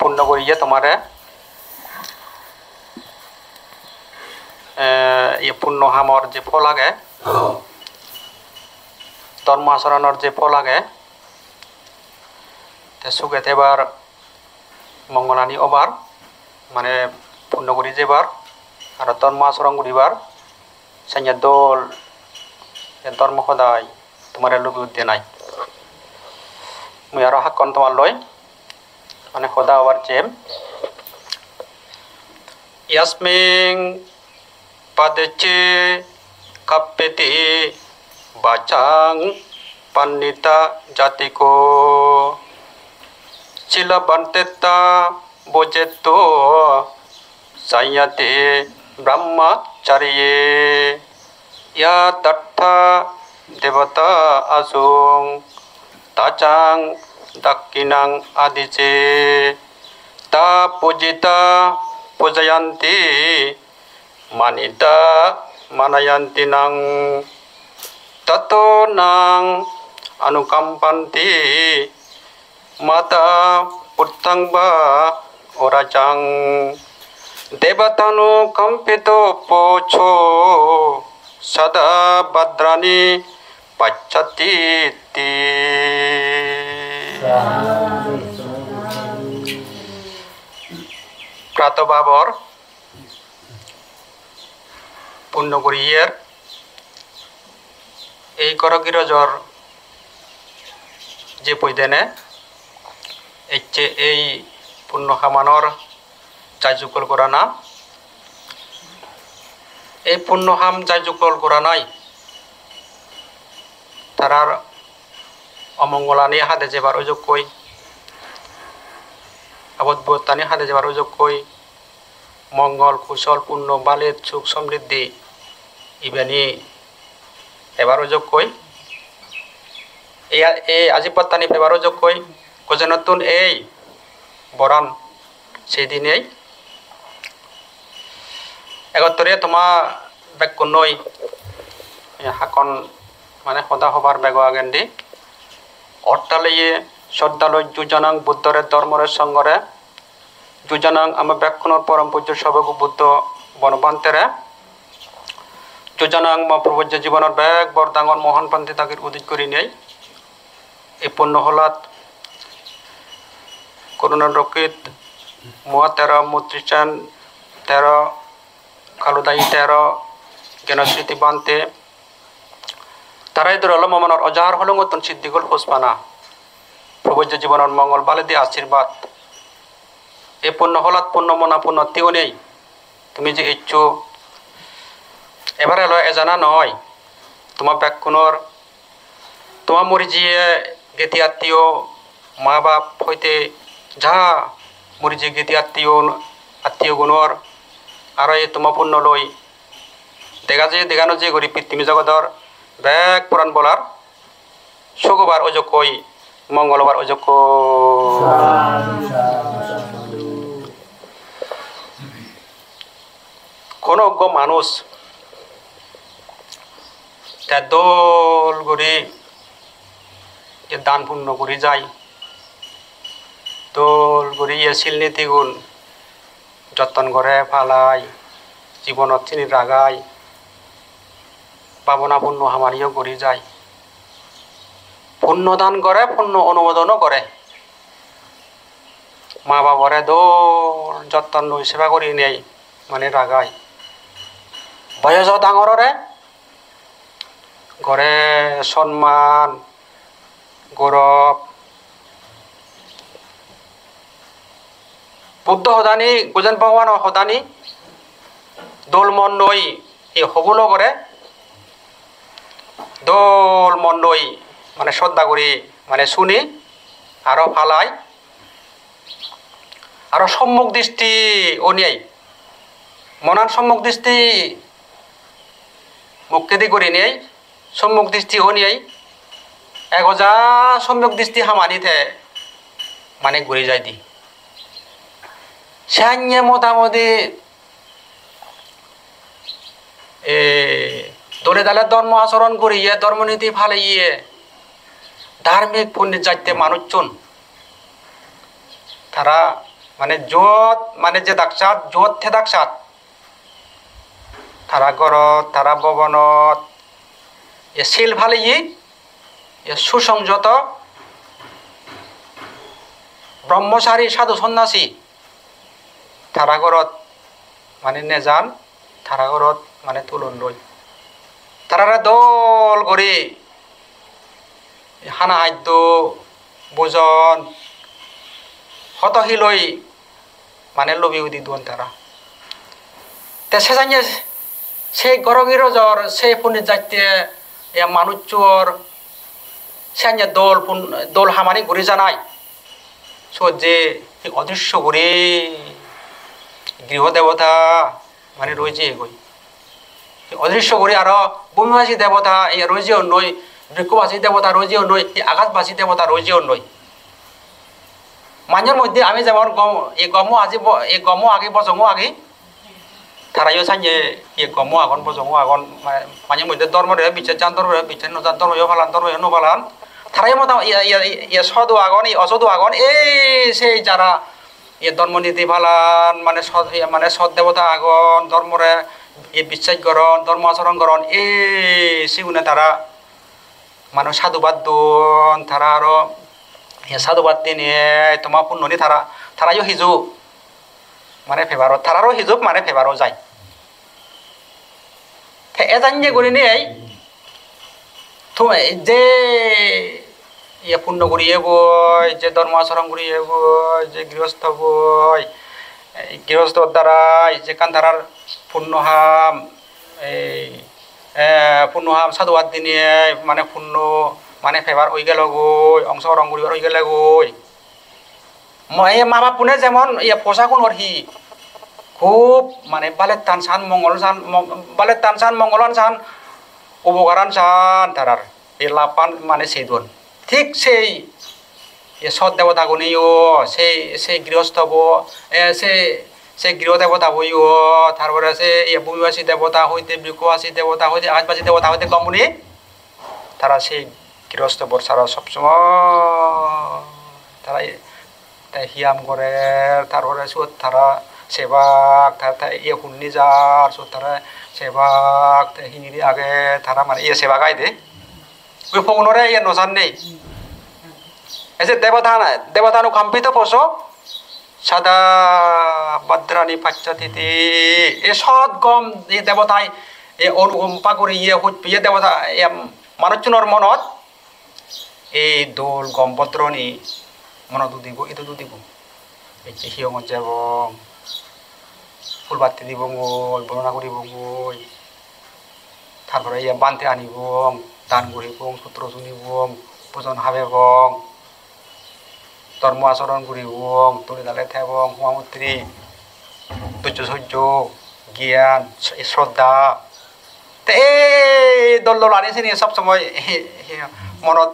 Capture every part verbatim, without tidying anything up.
Punno guriye tomare, eh, ye punno hamor je phol age, dhormo acharonor je phol age, te suge thebar, mongolani obar, mane punno guri jebar, aro dhormo acharon guribar, senne dol ye dhormo hodai tomare lubi udde nai. Mui aro hakkon tomar loi mane hoda hobar jem. Yasming padece kappeti vacang pandita jatiko. Silabantetta bojeto sayati brahmacariye. Yatattha devata asung tacang dakkinang adise. Ta pujita pujayanti manita manayanti nang. Tato nang anukampanti mata puttang ba oracang. Devatanu kampito pocho sada badrani pachatiti. Prato babor punno guriyer. Ei goro girojor je poidene ecche ei punno hamanor jai jukkol gorana. Ei punno ham jai jukkol goranai tarar omongolani hade jebar ujokkoi, abot buottani hade jebar ujokkoi, mongol, kusol, punno, balet, suk, somriddhi ibeni pebar ujokkoi. Ei a-, ei ajibbattani pebar ujokkoi. Gojenottun ei boran sei dinei egottore toma bekkunnoi hakkon mane hoda hobar bego agendi. Ottaleye soddaloi jujanang Buddhore, Dhormore, Songhore. Jujanang ama bekkunor porom pujjo Sobogu Buddho Bonobhantere. Jujanang mo probojjo jibonor bek bor dangor mohan panti dagir udit gurinei. Ei punno holat Koruna Rokkit, Mua Tero, Mutri Sen Tero, Kaludai Tero, Gyanosriti Bhante, tara idur olo mo monor ojar holongottun siddigol hospana, probojjo jibonor mongol baledi ashirbad. Ei punno holat, punno mona, punno tigunei tumi je eccho, ebare olo ejana noi. Toma bekkunor, toma mori jiye geti attiyo, ma bap hoite ja mori jiye geti attiyo, attiyogunor aro ei toma punno loi dega je dega no je guri pittimi jogodor bek poran bolar suk obar ojokkoi, mongol obar ojokkoi. Hono ekko manuj te dol guri ye dan punno guri jai, dol guri ye sil nitigun jotton gore, palai, jibonot sini ragai, babona punno hamaniyo guri jai. Punno dan gore, punno onumodono gore. Ma babore dol jotton loi seba gurinei mane ragai. Boyojo dangorore gore sonman, gorob. Buddho hodani, Gojen Bhagwano hodani dol mon loi ei hobulo gore, dol mon loi mane sodda guri mane suni aro palai. Aro sommuk disti onei, monan sommuk disti mukkedi gurinei, sommuk disti onei, egoja sommuk disti hamani te mane guri jaide. Sanye motamoti e, dole dale dhormo achoron guriye, dhormo niti paleye, dharmik pondit jatte manuchun, tara mane jot, mane je daksat, jot te daksat. Tara gorot, tara bobonot, ye sil paliye, ye susongjoto, brahmachari, sadhu sonnasi, tara gorot mane nejan, tara gorot mane tulon loi. Tarare dol guri hana haddo bojon, hoto hiloi mane lobi udi duon tara. Te se janye se goro girojor, se punit jatte, e manuchor, se janye dol pun-, dol hamani guri janai. Sot je hi odrishyo guri griho debota mane roi jeyegoi. Odrishyo guri aro bhumibasi debota, iye, roi jeyonnoi, brikkobasi debota roi jeyonnoi, iye, akashbasi debota roi jeyonnoi. Manjor moddhe ami jemon gom, iye, gommo aji bo-, iye, gommo agi, bojongo agi, tarayo sanye, iye, gommo agon, bojongo agon, ma-, manjor moddhe dhormore bisses jan, dhormore bisses no jan, dhormoyo palan, dhormoyo no palan. Tarayo mota-, iye, iye, iye, sodo agon, iye, osodo agon, ei, sei jara iye dhormo niti palan, mane sot, iye mane sot debota agon, dhormore iye bisses goron, dhormo achoron goron, ei sigune tara mane sadhubad don, tara aro iye sadhubad dinei toma punnoni tara, tarayo hiju mane pebaro, tararo hiju mane pebaro jai. Te ejanye gurinei ei tu-, je iye punno guriyegoi, je dhormo achoron guriyegoi, je girihostho boi, ei girihostho darai jekkan tarar punno ham, ei, eh, punno ham sadhubad dinei mane punno mane pebar oi gelogoi, ongsogoron guribar oi gelegoi. Mo-, ei ma bappune jemon iye posagunor hi hub mane balettan san, mongol san, mo-, balettan san, mongolan san, upokaran san tarar. Ei lappan mane sedon. Thik sei, ei sot debotaguniyo, sei, sei girihosthobo, eh, sei, sei griho debotaboyo, tar pore sei, iye, bhumibasi debota hoite, brikkobasi debota hoite, akashbasi debota hoite gom guri tara sei girihostho bor sara sob somoy tara te hiyam gorer, tar pore siyot tara sebak, tar te iye hunni jar, siyot tara sebak, te hingiri age, tara mane iye sebak aide. Ui pogunore iye no san nei. Ei je debota, debota anukampito poso, sada bhadrani pacchati ti. Ei sot gom, ei debotai, ei onukompa guri iye hujpe iye debota, iye manuchunor monot ei dol gom bodroni monot udibo, idot udibo. Ecche hiyongot jebong, phul batti dibongoi, borona guribongoi. Tar pore iye bhante anibong, dan guribong, sutro sunibong, bojon habebong, dhormo achoron guribong, dole dale thebong, huma mutri, dojjo sojjo, gyan, sroddha. Te ei dol dol ani sini sob somoy monot,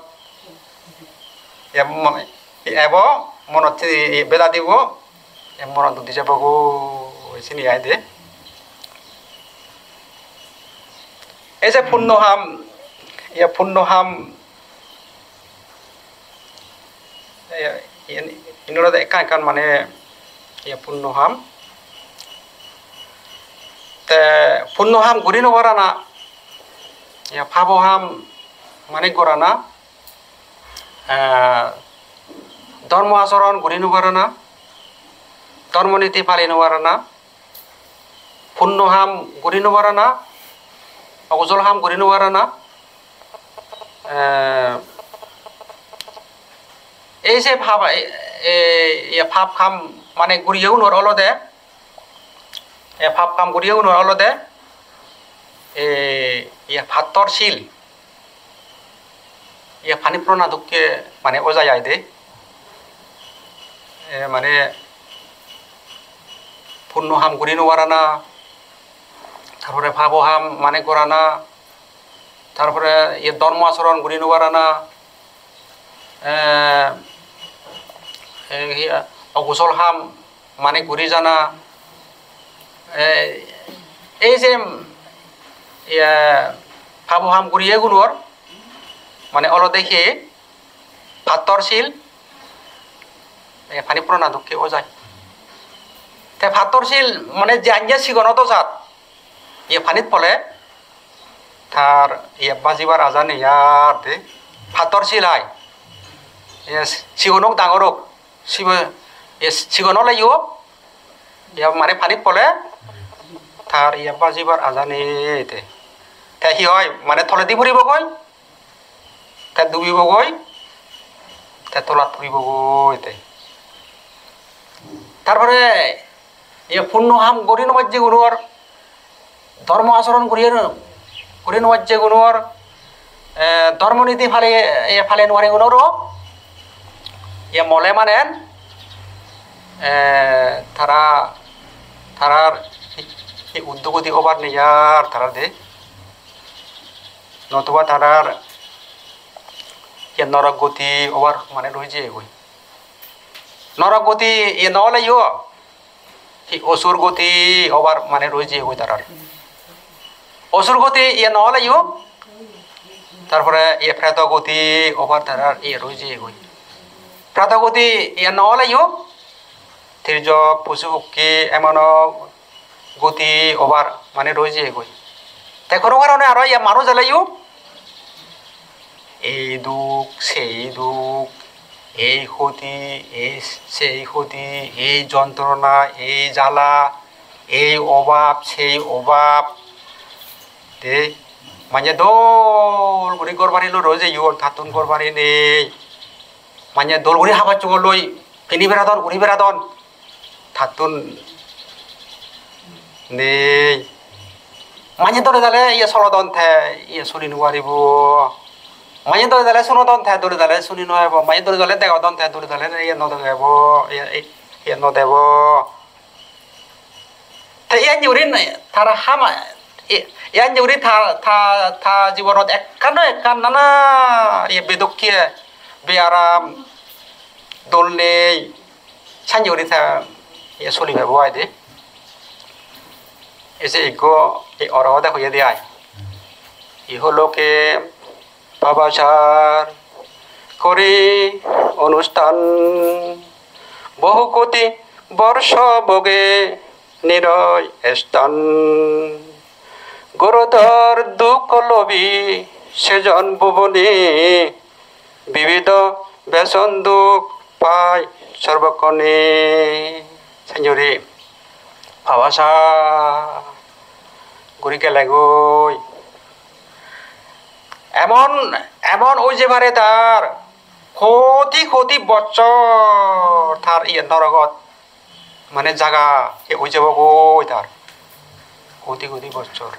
em, ebo monot sini beda dibo, em, monot dudi jebogoi sini aide. Ei je punno ham, iye punno ham, iye, iyen, iyen olode ekkan ekkan mane iye punno ham. Te punno ham guri no parana, iye pabo ham mane gorana, eh, dhormo achoron guri no parana, dhormo niti pali no parana, punno ham guri no parana, okujol ham guri no parana, eh, ei je pap, eh, eh, iye pap ham mane guriyegunor olode, eh, pap ham guriyegunor olode, eh, iye pattor sil. Iye pani purana dokke mane ojai aide. E, mane punno ham guri no parana, tar pore pabo ham mane gorana, tar pore iye dhormo achoron guri no parana, e, e, hi, okusol ham mane guri jana, e, ei je, iye, pabo ham guriyegunor, mane olode hi, pattor sil, e, pani purana dokke ojai. Te pattor sil mane je anje sigon odo jat, iye panit pole, tar iye bajibar aja nei ar de. Pattor sil ai. Iye sigon ok dangor ok, sibe, iye sigon oleyo, iye mane panit pole, tar iye bajibar aja nei te. Te hi oi, mane toledi puribogoi, te dubibogoi, te tolat puribogoi te. Tar pore iye punno ham guri no pajje gunor, dhormo achoron guri, guri no pajje gunor, eh, dhormo niti pale, iye pale no pare gunoro, iye mole manen, eh, tara, tarar hi, hi uddogoti obar nei ar tarar de. Notuba tarar iye norok goti obar mane roi jeyegoi. Norok goti iye no oleyo, hi osur goti obar mane roi jeyegoi tarar. Osur goti iye no oleyo, tar pore iye preto goti obar tarar iye roi jeyegoi. Preto goti iye no oleyo, tirjok, posu pokki, emono goti obar mane roi jeyegoi. Te hono karone aro iye manuj eleyo ei duk, sei duk, ei hoti, ei sei hoti, ei jontrona, ei jala, ei obab, sei obab. Te mane dol guri ghor bari loi roi jeyon, tattun ghor bari nei. Mane dol guri habar chugor loi pini beradon, uri beradon. Tattun nei. Mane dole dale iye solodon te iye suri no paribo. Mane dole dale sunodon te dole dale suri no paribo. Mane dole dale degodon te dole dale iye no degebo, iye, iye no debo. Te iyan guri tara hama, i-, iyan guri ta, ta, ta jibonot ekkan noi ekkan nana iye bedokke, bearam, dol nei, sanye guri ta iye soli pebo ai de. Ei je ikko ei oro ode hoyede ai. Iholoke pabasar kori onusthan, bohu koti borso boge niroy esthan. Gorodor dukho lobi sejon bhuboni, bibidho beson duk pai sorbokkoni. Senjuri pabasa guri gelegoi. Emon, emon oi je pare tar koti koti bochor tar iye norogot mane jaga he oi jebogoi tar. Koti koti bochor.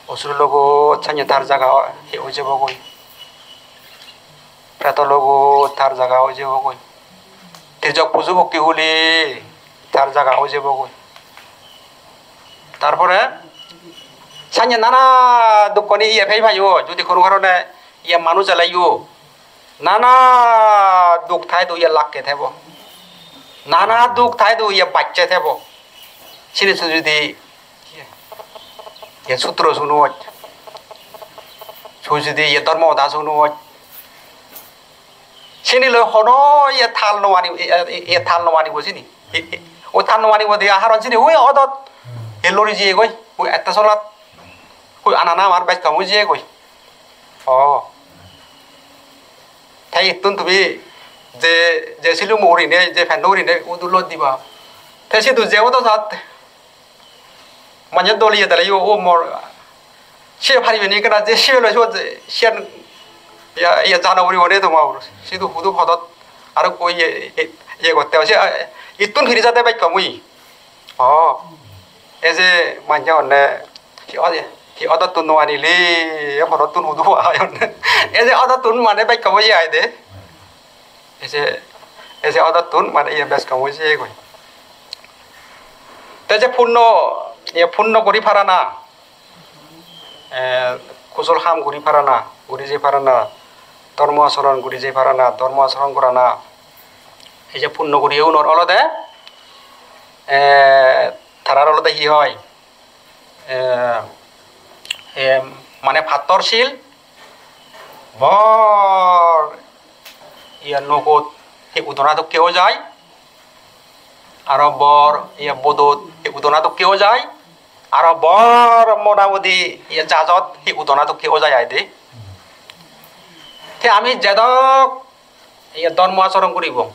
Osur logot sanye tar jaga he oi jebogoi. Preto logot tar jaga oi jebogoi. Tirjok posu pokki huli tar jaga oi jebogoi. Tar pore sanye nana dukkoni iye pei payo, judi hono karone iye manuj eleyo. Nana duk taidu iye lakke thebo. Nana duk taidu iye bacche thebo. Sini sujudi iye sutro sunoj. Sujudi iye dhormo hoda sunoj. Sini loi hono iye tal no ani, iye, iye tal no anibo sini. Iye, iye, o tal no anibo de haron sini ui odot. Iye lori jiyegoi. Ui etta solat. Ui anana amar bej kom ui jiyegoi. O. Te ittun tumi je, je silum urinei, je pant urinei, udu loi diba. Te sidu je odo jat. Manje dol iye dale yo, o mor. Siye paribe ni ekkena je siye loi sot je, siyan, iya, iya jana puribo de toma ur. Sidu hudu podot aro koi iye, iye, iye gotte. Se, ittun firi jade bej kom ui. O. Ei je manje honne, hi ode, hi odottun no anile, e porottun hudu ai honne. Ei je odottun mane bej kom ui ai de. Ei je, ei je odottun mane iye bej kom ui jeyegoi. Te je punno, iye punno guri parana, eh, kusol ham guri parana, guri jei parana, dhormo achoron guri jei parana, dhormo achoron gorana, ei je punno guriye unor olode, eh, tarar olode hi hoi? Eh, eh, mane pattor sil bor iyan nokot hi udona dokke oi jai. aro bor iye bodot hi udona dokke oi jai, aro bor motamoti iye jajot hi udona dokke oi jai ai de. Te ami jedok iye dhormo achoron guribong,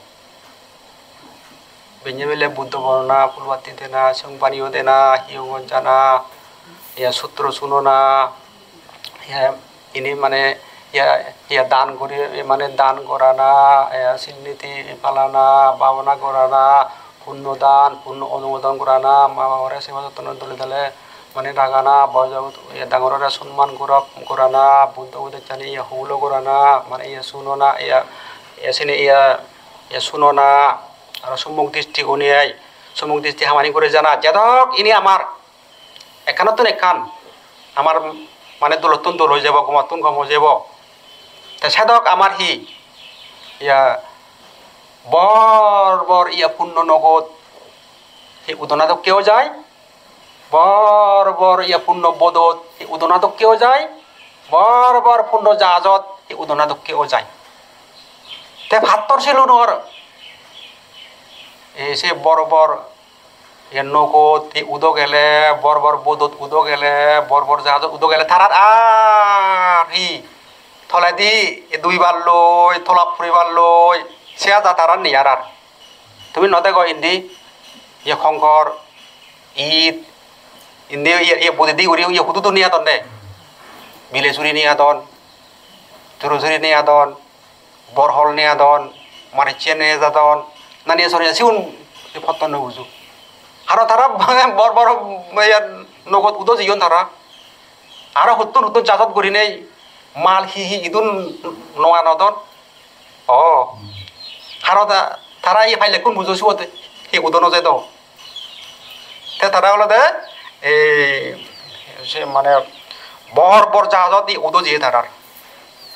benne bele Buddho borona, phul batti dena, song paniyo dena, hiyongot jana, iye sutro sunona, iye ini mane iye, iye dan guri, mane dan gorana, iye sinniti palana, bhabona gorana, punno dan, punno onumodon gorana, ma babore seba jotton dole dale mane ragana, boyojot, iye dangorore sonman gorok gorana, Buddho udessani iye hulo gorana, mane iye sunona, iye, iye sini iye, iye sunona, aro summuk dristi gunei, summuk dristi hamani guri jana, jedok ini amar ekkanottun ekkan amar mane dolottun dol oi jebo, gomottun gom oi jebo. Te sedok amar hi, iya, bor bor iya punno nogot hi udona dokke oi jai, bor bor iya punno bodot hi udona dokke oi jai, bor bor punno jajot hi udona dokke oi jai. Te pattor silunor, e, se bor bor iyen nogot hi udo gele, bor bor bodot udo gele, bor bor jahajot udo gele, tarar ar hi toledi duibar loi, tolap puribar loi, se aja tarar nei ar ar. Tumi no dego indi, ye konkor, it, indi ye, ye bodedi guri ye hudu duni adon de. Bile suri ni adon, turu suri ni adon, bor hol nejadon, marichche nejadon, na niye sore sigun hi potton no bujo. Aro tara bor bor, iyan, nogot udo jeyon tara. Aro huttun huttun jajot gurinei mal hi hi idun no anodon. O. Aro ta-, tara iye pailekkun bujo siyot hi udo no jedo. Te tara olode, ei, se mane bor bor jahajot hi udo jeye tarar.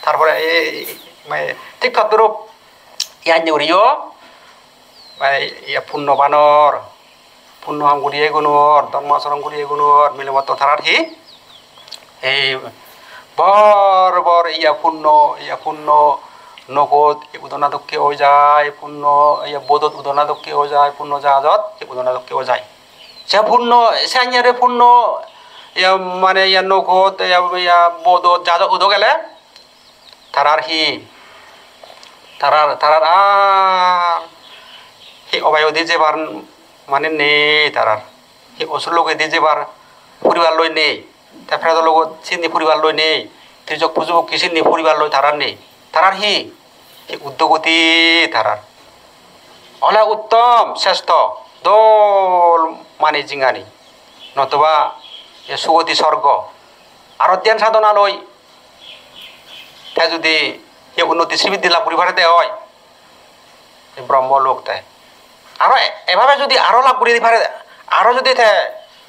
Tar pore ei, mane, thik todrup iyan guriyo, mane, iya punno banor, punno ham guriye gunor, dhormo achoron guriye gunor, mile motto tarar hi? Ei bor bor iya punno, iya punno nogot udona dokke oi jai, punno iya bodot udona dokke oi jai, punno jahajot udona dokke oi jai. Se punno, se anyare punno, iya mane iya nogot, iya, iya bodot jahajot udo gele, tarar hi? Tarar, tarar ar hi obayo di jebar mane nei tarar. Hi osur loge di jebar puribar loi nei. Te preto logot sindi puribar loi nei. Trijok puju pokki sindi puribar loi tarar nei. Tarar hi? Hi uddogoti tarar. Ole uttom, sesto, dol mane jingani. Notoba ye sugoti sorgo. Aro dhyan sadhona loi te judi ye unnoti sribiddhi lab guri parede oi, ei Brahmo lok te. Aro e-, ebabe judi aro lab guri pare, aro judi te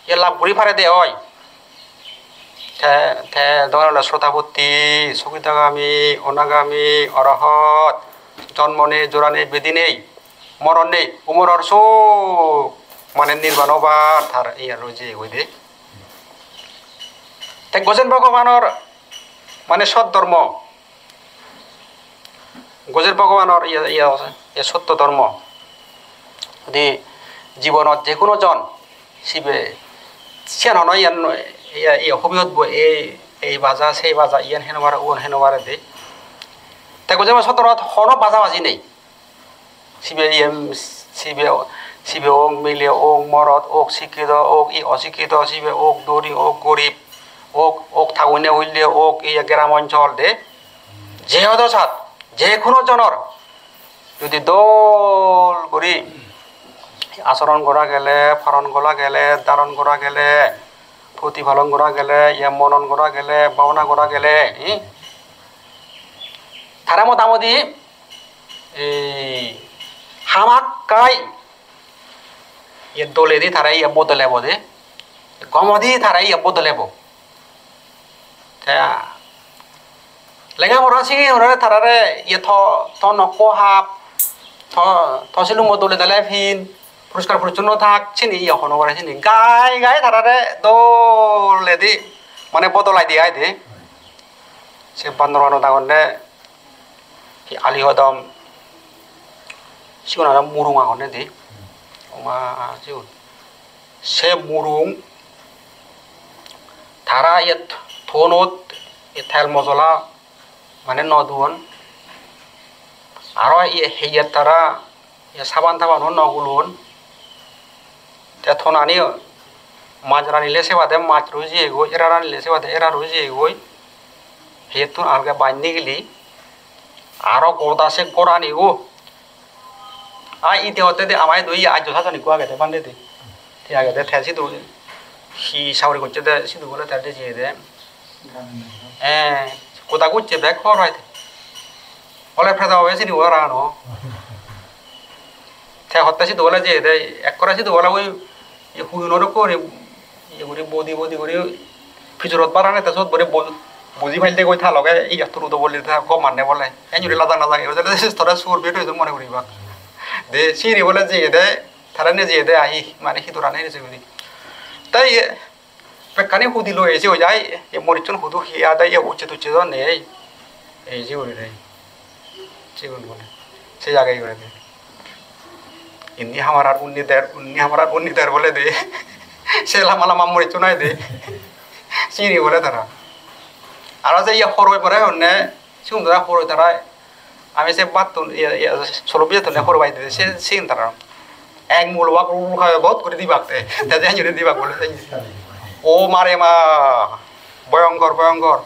ye lab guri parede oi, te, te dogan ole Srotapotti, Sokidagami, Onagami, Orohot, jonmo nei, jora nei, bedi nei, moron nei, umoror suk, mane nirban obar tar iye roi jeyegoi de. Te Gojen Bhogobanor mane sot dhormo, Gojen Bhogobanor iye, iye, iye sotto dhormo. Judi jibonot je hono jon sibe siyan hono iyan, iye, iye hobiyot bo ei, ei baja, sei baja, iyan hei no pare, uyan hei no pare de. Te Gojen Bhogobanor sot dhormot hono baja baji nei. Sibe iye, sibe, sibe ok mile, ok morot, ok sikkito, ok i osikkito, sibe ok dhoni, ok gorib, ok, ok thagunne hulle, ok iye gram onchol de. Je odo sat, je hono jonor judi dol guri achoron gora gele, paron gora gele, dharon gora gele, protipalon gora gele, iye monon gora gele, bhabona gora gele, hi? Tara motamoti ei hamakkai iye doledi tara iye bodolebo de, gomodi tara iye bodolebo. Te lega pora sigi onore tarare iye to, to nokko hap, to, to silummo dole dale pin, poriskar porichonno thak, sini iye hono gore sini. Gai gai tarare doledi mane bodolai di ai de. Se bandor banot agonde, hi ali hodom, sigun aro murung agonde de. Oma sigun. Se murung tara ye tonot ye tel mojola mane no duon. Aro ye heye tara ye saban tabano no gulon. Te tonani maj ranile se bade maj roi jeyegoi, era ranile se bade era roi jeyegoi. Heyettun alge baj nigili. Aro goda se goraniyo. Ai ide hotte de ama idu ye ajjo sajon ikko agede bhante de. Te agede te sidu hi sagori gocche de sidu bole te de jeye de. Eh, goda gocche bek hobor pai de. Ole peda obe sini ora no. Te hotte sidu bole jeye de ekkore sidu bole oi ye huduno dokke guri ye guri bodi bodi guri pijorot barane te sot bore bo-, boji paide goi ta loge, iya turu do bole ta gom manne bole. Enjuri lajang lajang guri tore sur bir hoido mone guri bak. De sini bole jeye de tara ne jeye de ahi mane hi dorane ne jeye guri. Tai ye bekkani hudi loi eje oi jai, ye morichun hudu hi ade ye ucche tucche do nei. Ei je guri de. Sigun bole. Se jage guri de. Indi hamarar undi der, undi hamarar undi der bole de. Se lama lama morichun ai de. Sini bole tara. Aro je ye horoi pore honne, sigun tara horoi tara. Ami se battun, ye, ye, solo bijettun horoi bai de, se, sigun tara. Ek mulo bak ul khabe bot guri dibak te. Te je hanjuri dibak bole se. O mare ma. Boyongkor, boyongkor.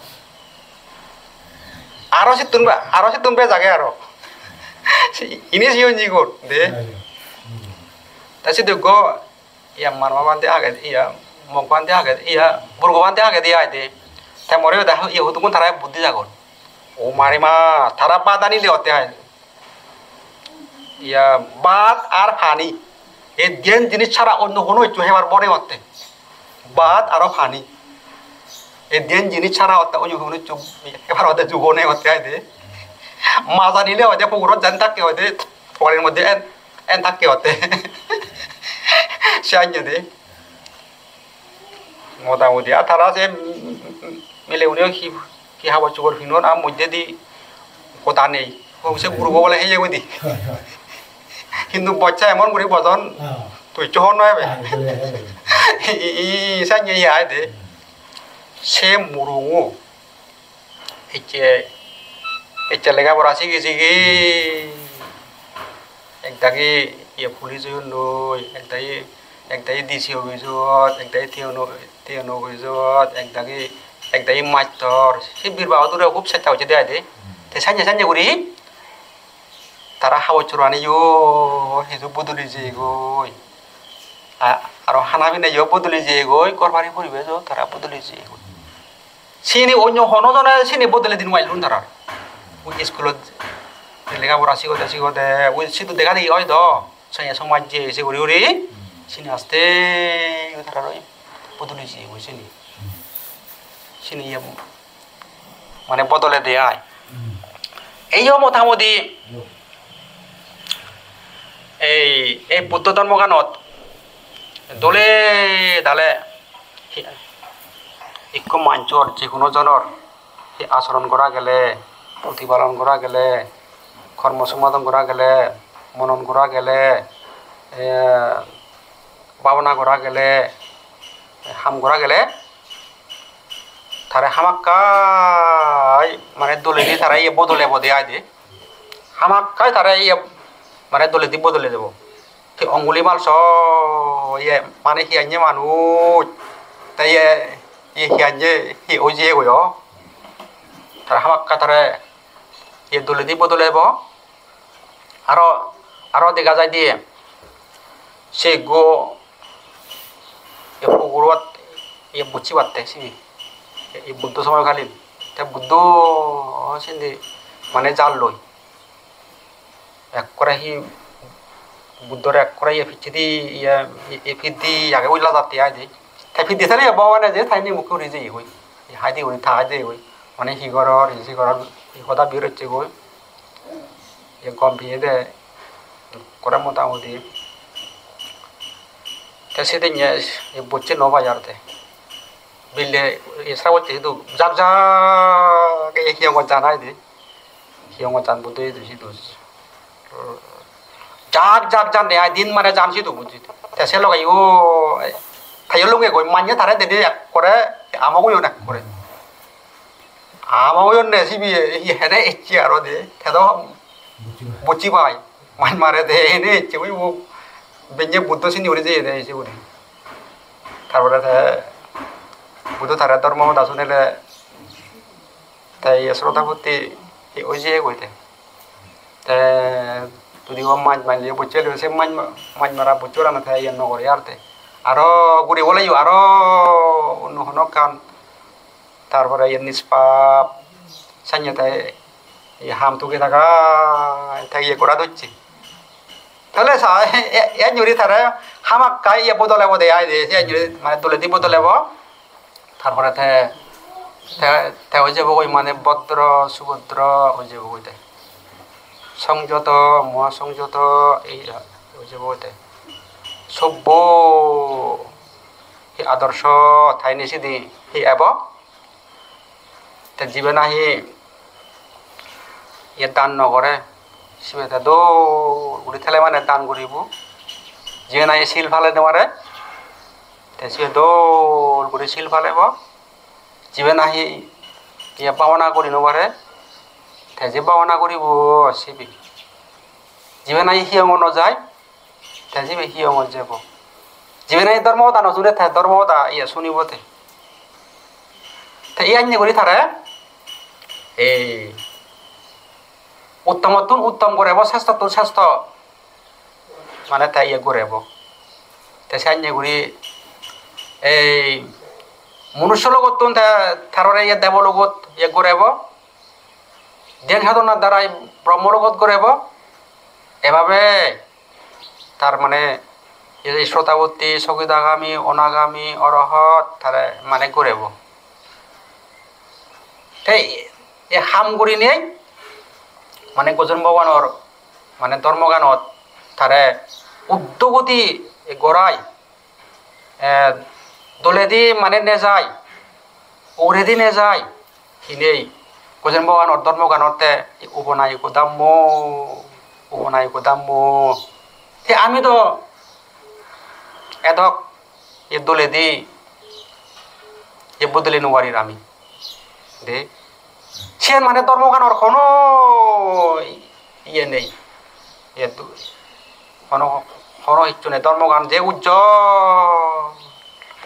Aro sittun be-, aro sittun bej age aro. Ini siyon jigun de. Te sidu go iya Marma bhante agede, iya Mok bhante agede, iya Burgo bhante agede ai de. Te more hoda iya hudukkun tara buddhi jagon. O mare ma, tara bhat ani deotte ai. Iya, bhat ar pani. Ei diyen jinis sara onno hono hissu hebar bone otte. Bhat aro pani. Ei diyen jinis sara otte onno hono hissu hebar otte ju bone otte ai de. Maj anile oide pugurot jen thakke oide, pukurir moddhe en, en thakke otte. Se anye de. Motamoti, ar tara se, mm, mileune hi, hi habor subor pinon, ar moddedi hoda nei. O se gurobo bole heye goi di. Hintu bojje emon guri bojon, tui hissu hobor no pebe. I, i, i, sanye ye ai de. Se murungo. Ecche, ecche lega pora sigi sigi. Ek dagi ye police oyonnoi, ek dagi, ek dagi D C office-ot, ek dagi T N O, T N O office-ot, ek dagi, ek dagi mastor. Se bir bagodore hub chesta gocche de ai de. Te sanye sanye guri tara habor choraniyo hiju bodoli jeyegoi. A-, aro hana pineyo bodoli jeyegoi, ghor bari poribejo tara bodoli jeyegoi. Sini onyo hono jone sini bodoli di nw parlun tara. Ui iskulot lega pora sigode sigode, ui sidu dega degi oi do. Sanye somaj je se guri guri sini aste tara roi bodoli jeyegoi sini. Sini ye mane bodole de ai. Ei yo motamoti ei, ei Buddho dhormoganot dole dale ikko manjor, je hono jonor hi achoron gora gele, protipalon gora gele, kormo sompadon gora gele, monon gora gele, eh, bhabona gora gele, ham gora gele, tare hamakkai mane doledi tare iye bodole bode ai de. Hamakkai tare iye mane doledi bodole debo. Te Angulimal so iye mane hi anye manuj. Te iye, iye hi anye hi oye goyo. Tare hamakkai tare iye doledi bodole debo. Aro, aro dega jai de, se ekko, e pugurot, e bocche batte sibe, e Buddho somoy kalin. Te Buddho sindi mane jalloi. Ekkore hi Buddhore ekkore ye picchedi ye, ye, ye piddi age ui lajatte ai de. Te piddi sele Bhogobane je tai ni mukke uri jeyegoi. Hai de uri tai jeyegoi. Mane hi goror, hi si goror, hi hoda bir hocchegoi. Ye gom piyede ekkore motamoti. Te sidinne ye bocche no pai ar te. Bille ye sra bocche sidu jak jak ye hiyongot jan ai de. Hiyongot jan Buddho idu sidu. Jak jak jande ai din mane jan sidu bujji. Te se loge yo, te yo lunge goi manye tare dede ekkore amo goyon ekkore. Amo goyon ne sibe hi hene ecche aro de. Te do bujji pai. Maj mare de hene ecche ui bu benye Buddho sini uri jeye de ecche uri. Tarpore te Buddho tare dhormo hoda sunile te ye Srotapotti hi oi jeye goi te. Te judi o maj maj ye bocche le se maj ma-, maj mara bocche orano te ye no gore ar te. Aro guri boleyo aro onno hono ekkan. Tarpore ye nispap sanye te ye ham tuge taga te ye gora docche. Tale sa e, e, e nyuri tare hamakkai ye bodole bode ai de, se nyuri mane doledi bodole bo. Tarpore te, te, te oi jebogoi mane bodro subodro oi jebogoi te. Songjoto, moha songjoto, ei oi jebogoi te. Sobbo hi adorsho thaini sidi hi ebo? Te jibe nahi ye dan no gore, sibe te dol guri thele mane dan guribo. Jibe nahi sil pale no pare, te sibe dol guri sil palebo. Jibe nahi ye bhabana guri no pare, te je bhabana guribo sibe. Jibe nahi hiyongo no jai, te jibe hiyongot jebo. Jibe nahi dhormo hoda no sune, te dhormo hoda ye sunibo te. Te iyanye guri tare ei uttomottun uttom gorebo, srestottun sresto mane te iye gorebo. Te sanye guri ei manusso logottun te tarore iye debo logot iye gorebo. Dhyan sadhonar darai Brahmo logot gorebo. Ebabe tar mane ei Srotapotti, Sokidagami, Onagami, Orohot tare mane gorebo. Te ei ham gurinei mane Gojon Bhagwanor mane dhormoganot tare uddogoti gorai, eh, doledi mane nejai, uguredi nejai, hinei Gojon Bhagwanor dhormoganot te upanayiko dhammo, upanayiko dhammo. Te ami do edok ye doledi ye bodoli no parir ami. De. Siyen mane dhormoganor hono iye nei. Iye du-, hono, hono hissu nei. Dhormogan je ujjol,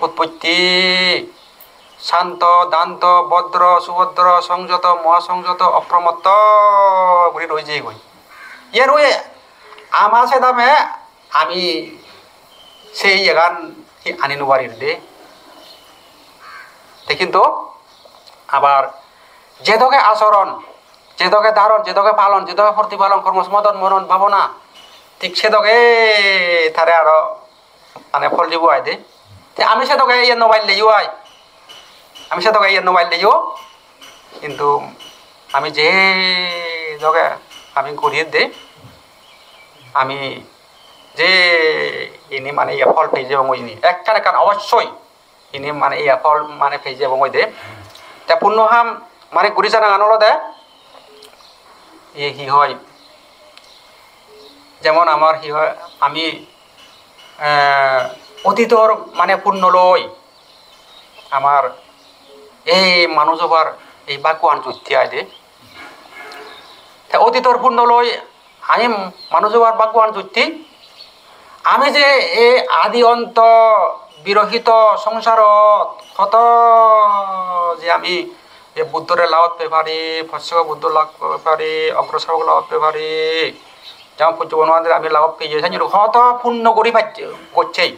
utpotti, santo, danto, bodro, subodro, songjoto, mohasongjoto, opromotto guri roi jeyegoi. Iyen ui ama sedame ami se iyegan hi ani no parir de. Te hintu abar je doge asoron, je doge dharon, je doge palon, je doge protipalon, kormo somodon, monon bhabona, thik se doge tare aro mane phol dibo ai de. Te ami se doge iye no palle yo ai. Ami se doge iye no palle yo. Hintu ami je doge ami guri de, ami je ini mane iye phol pei jebong ini. Ekkan ekkan obossoi ini mane iye phol mane pei jebong de. Te punno ham mane guri janagan olode iye hi hoi? Jemon amar hi hoi, ami, eh, otitor mane punno loi amar ei manuj obar ei bhaggoan jotte ai de. Te otitor punno loi ami manuj obar bhaggoan jotte. Ami je ei adi onto birohito songsarot hoto je ami je Buddhore lagot pei pari, Possoko Buddho lagot pei pari, Ogro Sabok lagot pei pari, jemon Pujjo Bonobhante ami lagot peye, sanye hoto punno guri pacche, gocche.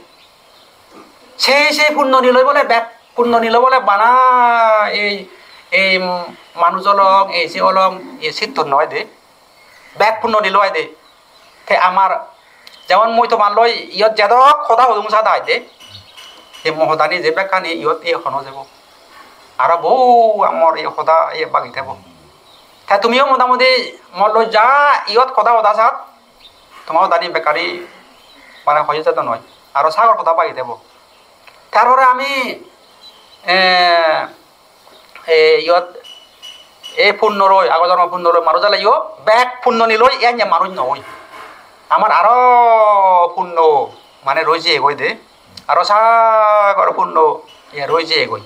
Sei sei punno niloi bole bek punno nilo bole bana ei, ei manuj olong, ei se olong, ei sittun noi de. Bek punno nilo ai de. Te amar jemon mui tomar loi iyot jedok hoda hodung sada ai de. Ei mo hodani je bekkani iyot ei hono jebo. Aro bo amor ei hoda ei bagi thebo. Te tumiyo motamoti mor loi ja iyot hoda hoda sat, toma hodani bekkani mane hoye jadon noi. Aro sagor hoda bagi thebo. Tar pore ami, eh, eh, iyot, eh, punno loi, ago jormo punno loi manuj oleyo, bek punno niloi, iyanye manuj noi. Amar aro punno mane roi jeyegoi de, aro sagor punno iye roi jeyegoi.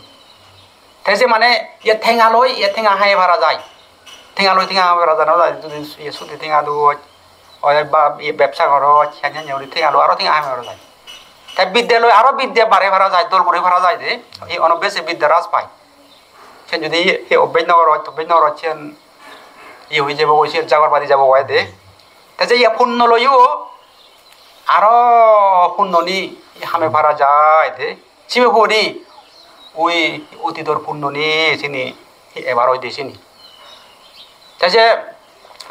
Te se mane iye tenga loi, iye tenga hamei para jai. Tenga loi tenga hamei para jai, no jai, judi iye sudi tenga doj, oi ba iye bebsa goroj, siyan siyan guri tenga loi aro tenga hamei para jai. Te bidde loi aro bidde bare para jai, dol guri para jai de. Ei ono besi bidde ras pai. Siyan judi iye, iye obbej no goroj, obbej no goroj, siyan iye oi jebo goi, siyan jagor badi jebo goi de. Te se iye punno loiyo aro punnoni hamei para jai de. Sibe huri ui otidor punnoni sini ebar oide sini. Te se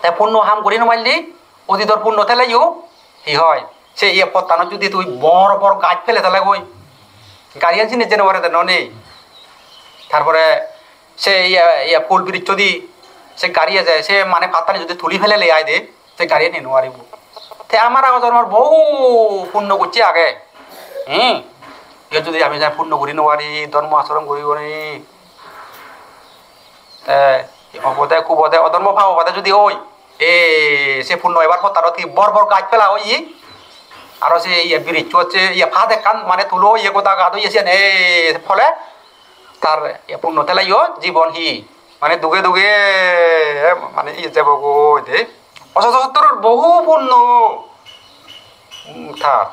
te punno ham guri no parli, otidor punno teleyo hi hoi? Se iye pottanot judi tui bor bor gaj pele tale goi, gariyan sini jei no pare de no nei. Tarpore se iye, iye pul birichchodi se gari eje, se mane pattani judi tuli pelele ai de, se gariyan ni no paribo. Te amar ago jormor bohu punno gocche age. Hmm. Iyot judi ami jai punno guri no pari, dhormo asoron guri guri, te obode, kubode, odhormo pabobode judi oi, e, se punno ebar pottanot hi bor bor gaj pela oye. Aro se iye birichcho hocche, iye pat ekkan mane tulo oye, goda gat oye siyan, e, phole tar iye punno teleyo jibon hi mane duge duge, e, mane iye jebogoi de. Oso sottoror bohu punno, mm, tar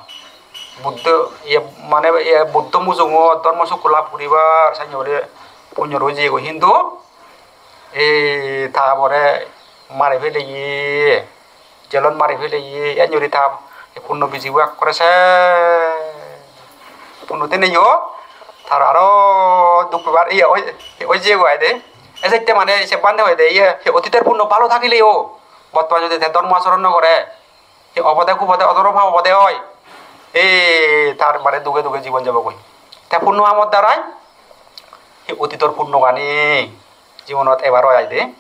Buddho, iye, mane, iye, Buddho mujungot dhormo sukku lab guribar sannye guri punno roi jeyegoi, hintu ei ta bore mari peleye, jelot mari peleye, ennuri ta punno bijibo ekkore se punno teneyo, tar aro duk pebar iye oi, oi jeyegoi ai de. Ejette mane se bhante hoide iye, he otitor punno bhalo thagileo, bottoman jodi te dhormo achoron no gore, he obode kubode, odhormo pabobode oi, e, tar mane duge duge jibon jebogoi. Te punno hamor darai he otitor punnogani jibonot ebar oi ai de.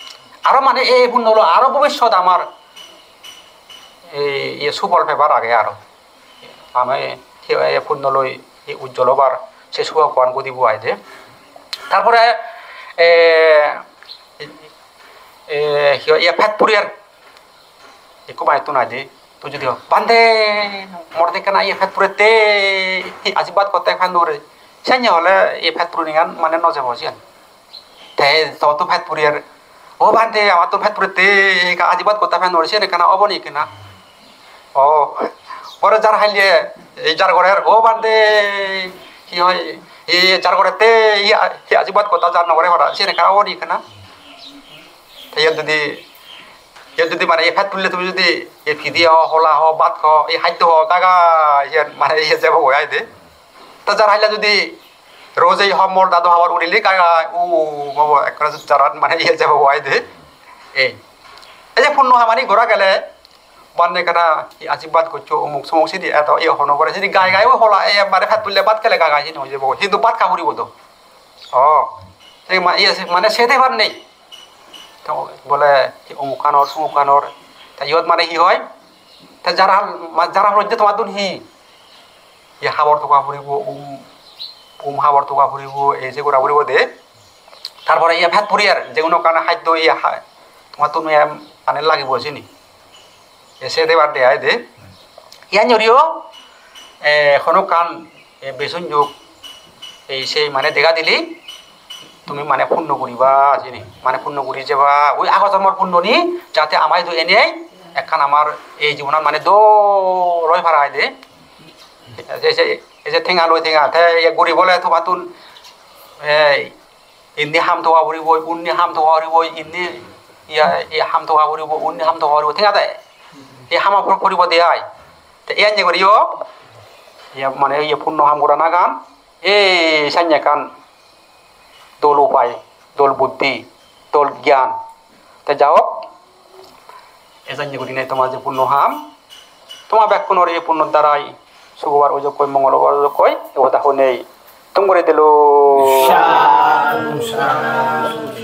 Aro mane ei punno loi aro bobissot amar ei, ei subol pebar age aro. Mane ei, ei punno loi ei ujjol obar se subokkan godibo ai de. Tarpore, e, e, hi hoi, iye pet puriyer. Ekko manuttun aide, tui judi ho, "Bhante, mor de ekkena iye pet purette, hi ajirbad gotte pet pure." Senne hole iye pet purinegan mane no jebo siyan. Te to to pet puriyer, "O Bhante, amar to pet purette, ekka ajirbad gotte pet pure," siyan ekkena obo ni ekkena? O, pore jar haile, ei jar gorer, "O Bhante, hi hoi, ei jar gorette, hi a-, hi ajirbad gotte jar no gore para," siyan ekkena obo ni ekkena? Te iyot judi, iyot judi mane ei pet purile tumi judi ei pidi ho, hola ho, bhat ho, ei haddo ho, gai gai iyen mane iye jebo goi ai de. Te jar haile judi roj ei ho mol dado habar urile gai gai, u, bobo, ekkore jarat mane iye jebo goi ai de. Ei. Ei je punno hamani gora gele, bhante ekkena ei ajirbad goccho, umuk sumuk sidi eto iye hono gore, sidi gai gai o hola, ei mane pet purile bhat hele gai gai sini oi jebo goi. Hintu bhat ha puribo do. O, ei ma-, iye se-, mane sede par nei. Te bole hi omukkanor, somukkanor. Te iyot mane hi hoi? Te jara, ma-, jara holotte tomattun hi? Ye habor toga puribo, um, um habor toga puribo, ei se gora puribo de. Tarpore ye pet puriyer, je hono ekkan haddo ye ha-, tomattun ye mane lagibo sini. E se debar de ai de. Iyan joriyo, e, hono ekkan, e, besun jok, ei sei mane dega dile, tumi mane punno guriba sini, mane punno guri jeba, oi ago jormor punnoni, jate ama idu enei ekkan amar ei jibonot mane dol oi para ai de. Ei je, ei je tenga loi tenga, te ye guri bole tomattun, ei, indi ham toga puribo, undi ham toga puribo, indi, iya, iya ham toga puribo, undi ham toga puribo, tenga de. Ei ham pur-, puribo de ai. Te iyan je guriyo, iya mane iye punno ham goranagan, ei sanye ekkan dol upai, dol buddhi, dol gyan. Te ja hok, e janye gurinei toma je punno ham, toma bekkunor ei punnor darai suk obar ojokkoi, mongol obar ojokkoi, e hoda honei thum guri dilo. Sadhu, sadhu.